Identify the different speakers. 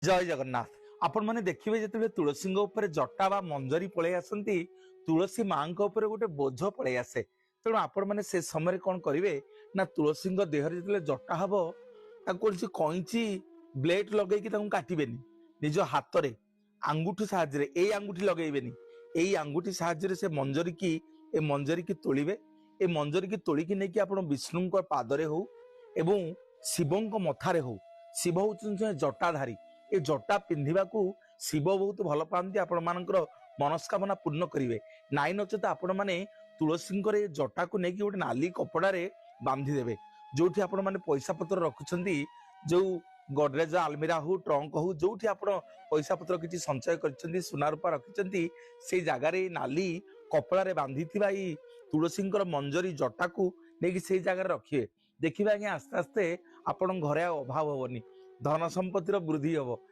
Speaker 1: ଜୟ ଜଗନ୍ନାଥ। ଆପଣମାନେ ଦେଖିବେ, ଯେତେବେଳେ ତୁଳସୀଙ୍କ ଉପରେ ଜଟା ବା ମଞ୍ଜରୀ ପଳେଇ ଆସନ୍ତି, ତୁଳସୀ ମାଙ୍କ ଉପରେ ଗୋଟେ ବୋଝ ପଳେଇ ଆସେ। ତେଣୁ ଆପଣମାନେ ସେ ସମୟରେ କଣ କରିବେ ନା, ତୁଳସୀଙ୍କ ଦେହରେ ଯେତେବେଳେ ଜଟା ହବ, ତାକୁ କୌଣସି କଇଁଚି, ବ୍ଲେଡ ଲଗେଇକି ତାକୁ କାଟିବେନି। ନିଜ ହାତରେ ଆଙ୍ଗୁଠି ସାହାଯ୍ୟରେ, ଏଇ ଆଙ୍ଗୁଠି ଲଗେଇବେନି, ଏଇ ଆଙ୍ଗୁଠି ସାହାଯ୍ୟରେ ସେ ମଞ୍ଜରୀକି, ଏ ମଞ୍ଜରୀକି ତୋଳିବେ। ଏ ମଞ୍ଜରୀକି ତୋଳିକି ନେଇକି ଆପଣ ବିଷ୍ଣୁଙ୍କ ପାଦରେ ହଉ ଏବଂ ଶିବଙ୍କ ମଥାରେ ହଉ। ଶିବ ହଉଛନ୍ତି ଜଣେ ଜଟାଧାରୀ। ଏ ଜଟା ପିନ୍ଧିବାକୁ ଶିବ ବହୁତ ଭଲ ପାଆନ୍ତି। ଆପଣ ମାନଙ୍କର ମନସ୍କାମନା ପୂର୍ଣ୍ଣ କରିବେ। ନାଇଁ ନଚେତ ଆପଣମାନେ ତୁଳସୀଙ୍କର ଏ ଜଟାକୁ ନେଇକି ଗୋଟେ ନାଲି କପଡାରେ ବାନ୍ଧିଦେବେ। ଯୋଉଠି ଆପଣମାନେ ପଇସା ପତ୍ର ରଖୁଛନ୍ତି, ଯୋଉ ଗଡରେଜ ଆଲମିରା ହଉ, ଟ୍ରଙ୍କ ହଉ, ଯୋଉଠି ଆପଣ ପଇସା ପତ୍ର କିଛି ସଞ୍ଚୟ କରିଛନ୍ତି, ସୁନା ରୂପା ରଖିଛନ୍ତି, ସେଇ ଜାଗାରେ ଏଇ ନାଲି କପଡାରେ ବାନ୍ଧିଥିବା ଏଇ ତୁଳସୀଙ୍କର ମଞ୍ଜରୀ ଜଟାକୁ ନେଇକି ସେଇ ଜାଗାରେ ରଖିବେ। ଦେଖିବେ ଆଜ୍ଞା, ଆସ୍ତେ ଆସ୍ତେ ଆପଣଙ୍କ ଘରେ ଆଉ ଅଭାବ ହବନି, ଧନ ସମ୍ପତ୍ତିର ବୃଦ୍ଧି ହବ।